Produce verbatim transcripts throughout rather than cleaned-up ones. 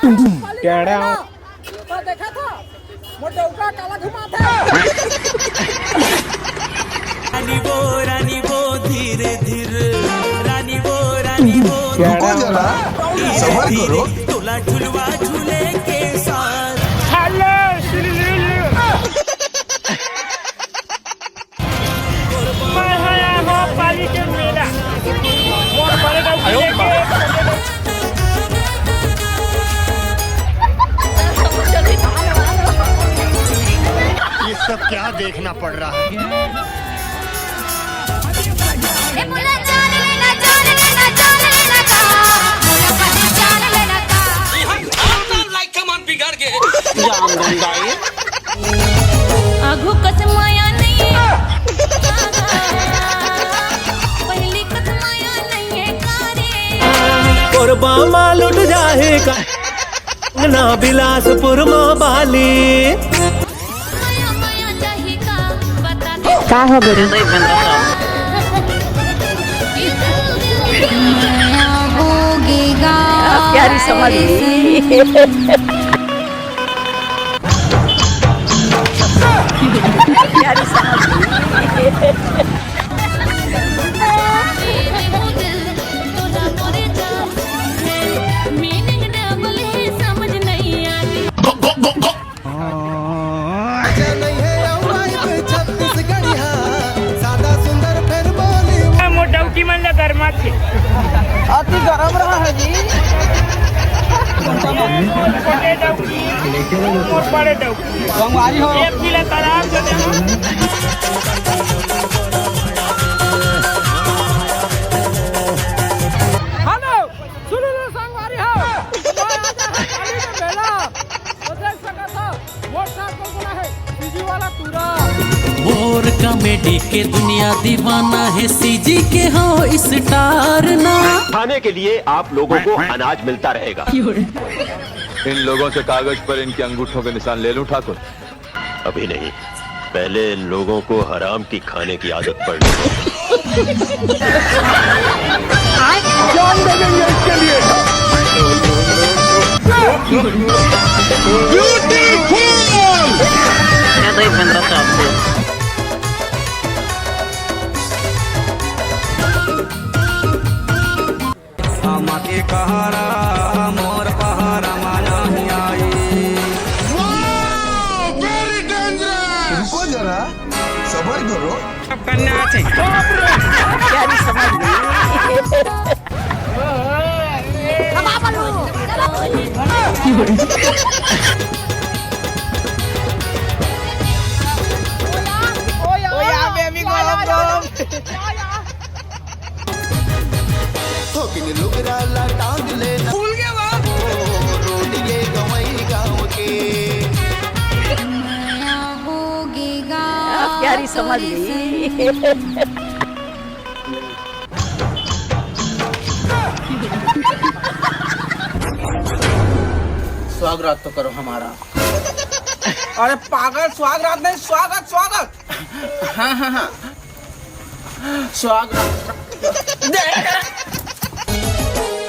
टेढ़ा। तो देखा था, मोर डौका काला घुमाथे। रानी वो, रानी वो, धीरे धीरे। रानी वो, रानी वो, रुको जरा, सबर करो। तोला झुलवा झूले के साथ। हेलो, सुन लो। मैं आया हूँ पाली के मेला। मोर बड़े डौकी लेके। ये सब क्या देखना पड़ रहा है? जान गंगाई। आघू कस माया नहीं है, पहली कस माया नहीं है का रे। कोरबा मा लुट जाहे का ना बिलासपुर मा बाली। माया माया चाही का बता दे। का हो गुरु? माया होगे गा प्यारी समझ ली। अच्छा नहीं है, अउ आइब छत्तीसगढ़िया, सादा सुंदर फेर बोली। मोर डौकी मन ल गरमाथे। अति गरम रहा है जी। मोर छोटे डौकी, मोर बड़े डौकी। संगवारी हो। एक किलो तालाब जो है। हेलो, सुन लो संगवारी हो। मैं आज है पाली के मेला। तो देख सकत हो, मोर साथ कौन कौन है? सीजी वाला टूरा। मोर कॉमेडी के दुनिया दीवाना है, सीजी के हो स्टार ना। खाने के लिए आप लोगों को अनाज मिलता रहेगा। इन लोगों से कागज पर इनके अंगूठों के निशान ले लूं ठाकुर? अभी नहीं, पहले इन लोगों को हराम की खाने की आदत पड़ने दो। जान दे देंगे इसके लिए। Beautiful। आमा के कहरा मोर पहरा मा नहीं आई। Wow, very dangerous। रुको जरा, सबर करो। अब करना चाहिए। प्यारी समझ गई। ओया, ओया, ओया, बेबी, गरम, गरम। थोकिन लुगरा ला टांग लेना। भूल गया बात। ओ, रोड ये गंवई गांव के। माया होगे गा प्यारी समझ गई। स्वागत तो करो हमारा। अरे पागल, स्वागत नहीं, स्वागत, स्वागत। हाँ, हाँ, हाँ। स्वागत।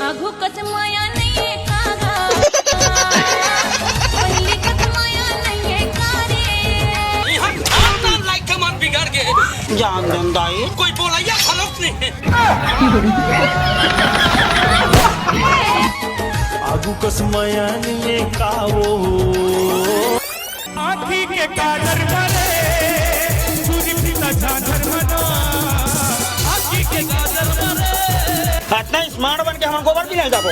आघू कस माया नहीं है कागा। पहली कस माया नहीं है कारे। यहाँ खानदान लाइक के मन बिगड़ गए। जान दंदाई। कोई बोला या खलोक नहीं है। आगू कस मया नहीं है का वो। आँखी के काजर मरे, सूरी पीता झांझर मना। आँखी के काजर मरे। इतना स्मार्ट बन के हमन गोबर भी नहीं जाबो।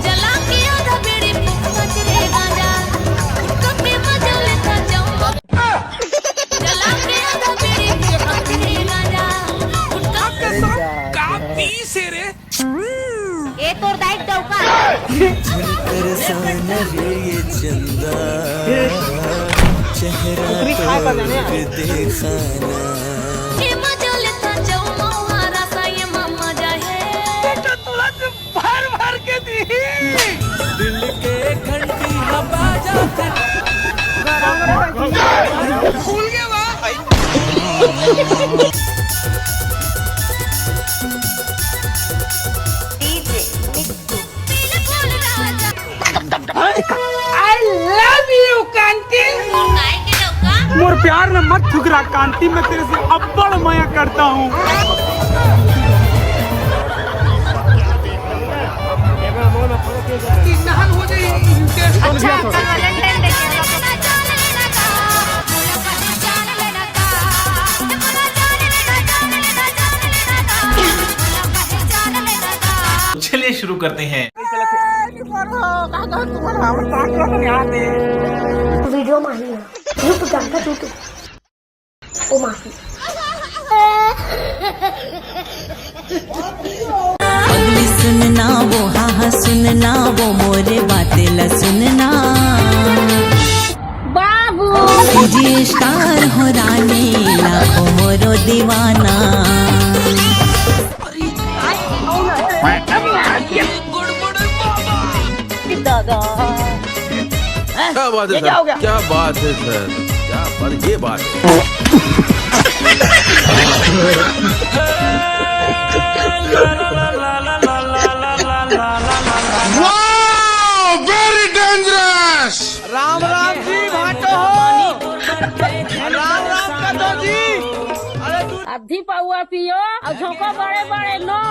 जला के आधा बीड़ी फूंक रे गांजा, गुटखा के मजा लेता जाऊं। जला के आधा बीड़ी फूंक रे गांजा, गुटखा के का पीसे रे? ए तोर दाई डौका। परेशान रे ये चंदा, चेहरा तोर देखा ना। के मजा लेता जाऊं, मौहारा सा ये मामा जा है। बेटा तोला भर भर के दी। DJ Mittu। I love you, कांति। मोर प्यार में मत ठुकरा कांति, मैं तेरे से अब्बड़ मया करता हूँ। अच्छा, कल Valentine Day के चलिए शुरू करते हैं। Video mah iya. Lu pegang kan itu. Oh mati. अगली सुनना वो हाँ हाँ सुनना वो मोरे बातें ला सुनना। बाबू। जी स्टार हो रानी लाखों मोरो दीवाना। दादा। क्या बात है ये क्या हो गया? सर? क्या बात है सर? क्या बात, ये बात है। Wow! Very dangerous! Ram Ram ji भाटो हो। राम राम कदो जी। अरे दूर अद्धी पौआ पियो और झोंको बड़े बड़े नो।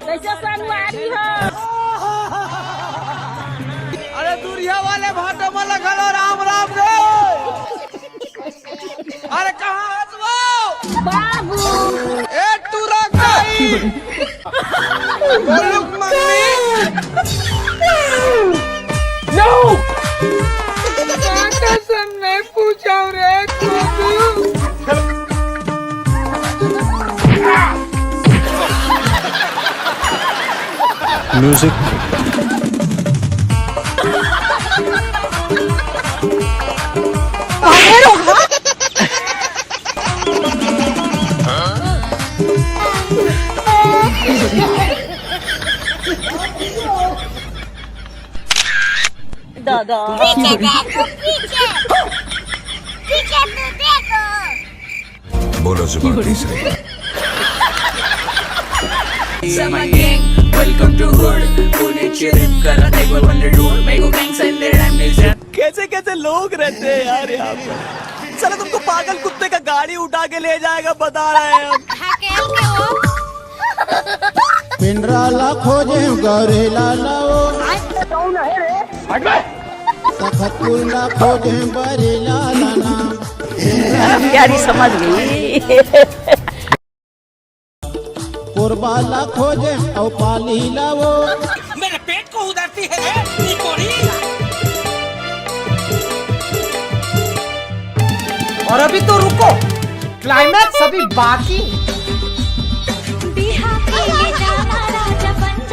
कैसे संगवारी हो? अरे दूरिया वाले भाटो में लगलो राम राम रे। अरे कहाँ हस वो? बाबू। ए टूरा काई। बोलुक मम्मी। No! कसम नहीं पूछा रे। Music। दादा। पीछे देखो, पीछे। पीछे तो देखो। बोलो जुबान तीसरी। Welcome to hood, पुणे चिरिप करा देखो वंडर डूड मेरे को गैंग से तेरे डैम मिल जाए। कैसे कैसे लोग रहते हैं यार यहाँ पे। चलो तुमको पागल कुत्ते का गाड़ी उठा के ले जाएगा बता रहे हैं हम। ढकेल के वो पिंडरा ला खोजे गौरी लाला ओ। तखतपुर ला खोजे बरी लाला ना। प्यारी समझ गई। कोरबा ला खोजे औ पाली ला ओ। मेरे पेट को उधरती है रे निकोरी। और अभी तो रुको, क्लाइमैक्स अभी बाकी।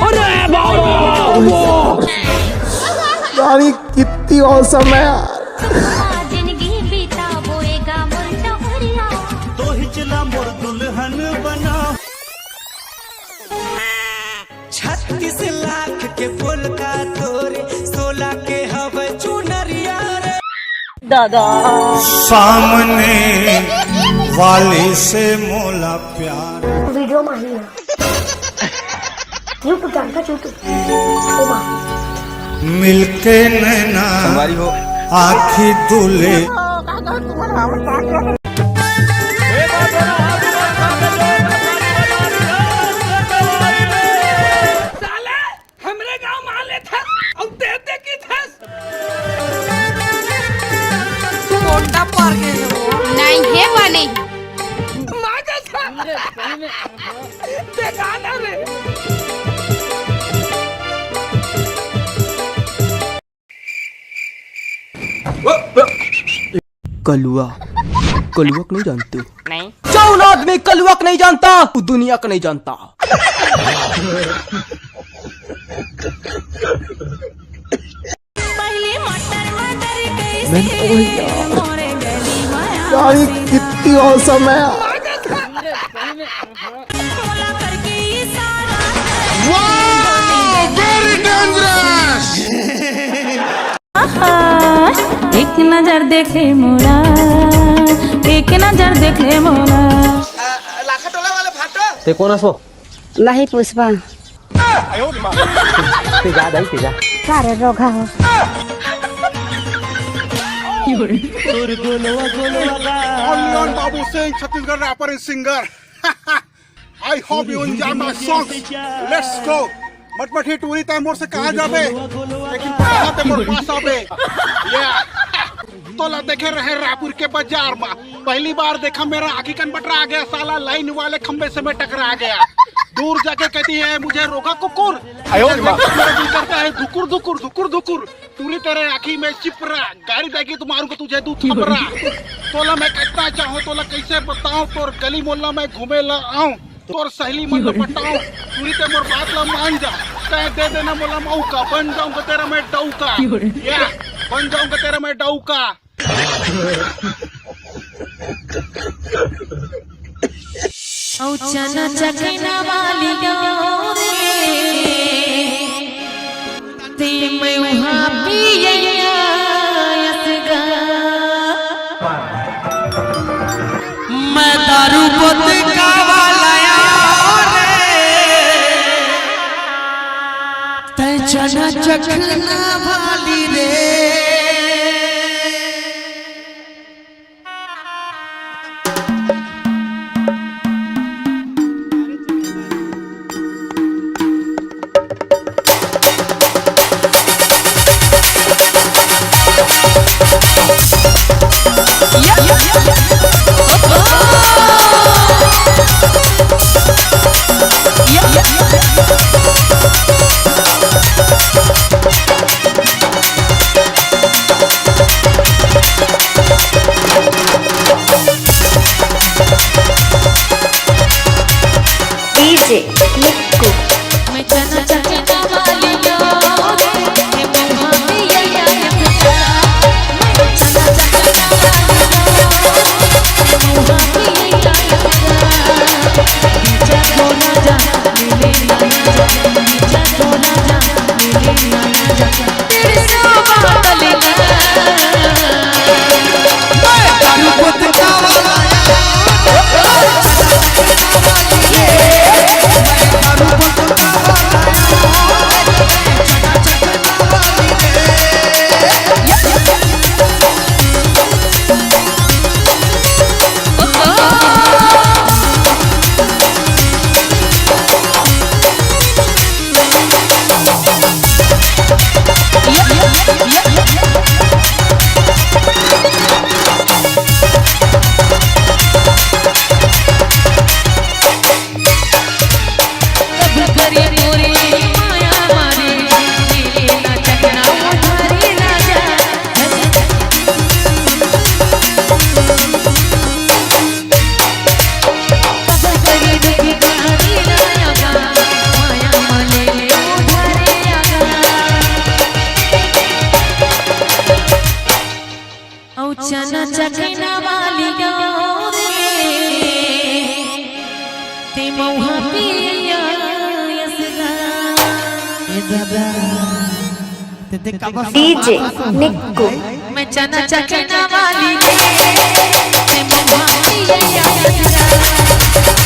अरे बाबा, वो गाड़ी कितनी औसम है यार। जिंदगी बीता बोएगा मोर नौकरिया। तो हिचला मोर दुल्हन बना। छत्तीस लाख के पोलका तोरे, सोलह के हवे चुनरिया रे। दादा। सामने वाली से मोला प्यार। वीडियो माही है। YouTube जानता YouTube। ओ माँ। मिलके नैना आखी दुले। साले, हमरे गांव में आ लेथस, अब दे दे की थस। कोंडा पर गए हो। नहीं है बने। माँ का साले। देखा ना रे। कलुआ, कलुआ के नहीं जानते? नहीं। चौल आदमी कलुआ के नहीं जानता, वो दुनिया के नहीं जानता। पहले मटर मटर कैसे मोरे गली माया गाड़ी कितनी औसम है। Wow, very dangerous। एक नजर देख ले मोला, एक नजर देख ले मोला। ते कोन हस वो? नहीं पुष्पा। ते जा दाई, ते जा। का रे रोगहा हो? Only on Babu Singh, Chhattisgarh rapper and singer. I hope you enjoy my songs. Let's go. मटमठी टूरी, तैं मोर से कहाँ जाबे, लेकिन कहाँ तैं मोर पास आबे। Yeah। तोला देखे रहे रायपुर के बाजार मा, पहली बार देखा मेरा आँखी कन बटरा गया, साला लाइन वाले खंबे से मैं टकरा गया। दूर जाके कहती है मुझे रोगहा कुकुर। आयो रे माँ। मेरा दिल करता है धुकुर धुकुर धुकुर धुकुर। टूरी तेरे आँखी में चिपरा, गाड़ी देगी तो मारूंगा तुझे दू थपरा। तोला मैं कितना चाहूँ, तोला कैसे बताऊँ, तोर गली मोहल्ला में घूमे ला आऊँ, तोर सहेली मन ला पटाऊँ। टूरी तैं मोर बात ला मान जा, तैं दे देना मोला मौका, बन जाऊंगा तेरा मैं डौका। या, बन जाऊंगा तेरा मैं डौका। औ चना चकना वाली गाँव रे, ते मैं उहाँ पियैया असगा। मैं दारू बोतका वाला रे, ते चना चकना वाली रे। DJ Nikku। अउ चना चकना वाली गाँव रे, ते मउहा पिया असगा। ए दादा, ते, ते काबर DJ निक्कू। मैं चना चकना वाली रे, ते मउहा पिया असगा।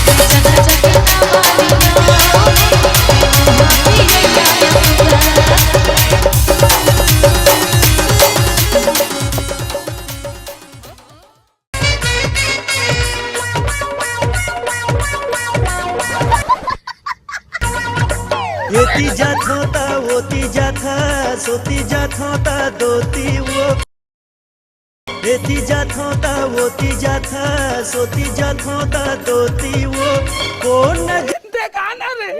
मैं चना चकना वाली रे, ते मउहा पिया असगा। एती जाथों ता ओती जाथा, सोती जाथों ता दोती वो। एती जाथों ता ओती जाथा, सोती जाथों ता दोती वो। कौन न देखा ना रे।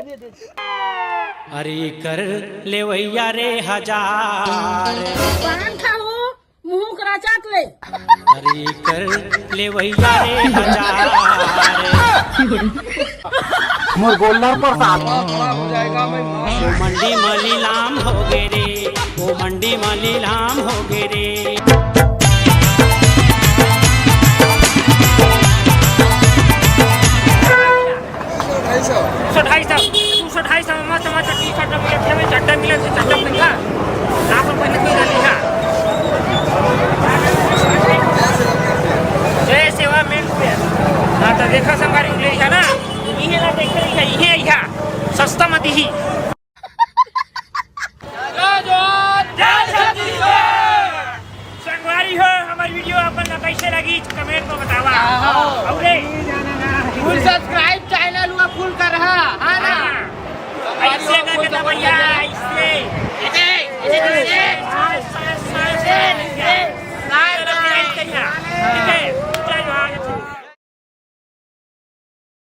अरे कर लेवैया रे हजार। पान खाओ। मुंह करा चाट ले। अरे कर लेवैया रे हजार। मोर गोल्लर प्रसाद। ओ मंडी म लीलाम होगे रे, ओ मंडी म लीलाम होगे रे। दू सौ ढाई सौ, दू सौ ढाई सौ, मस्त मस्त टी शर्ट मिलत हे, चड्डा मिलत हे, चड्डा पहिन ला। आप अपन पहिन के जानी हा। जय सेवा मेंस वेयर। हाँ, तो देखा संगवारी ले जाना। देखे रहिहा, इहे रहिहा, सस्ता म दिही। जय जोहार, जय छत्तीसगढ़। संगवारी हो, हमर वीडियो अपन ला कैसे लगी, कमेंट में बतावा। हाँ। अउ रे, फुल सब्सक्राइब चैनल हुआ फुल कर रहा है ना। हाँ। ऐसे करके दबैया।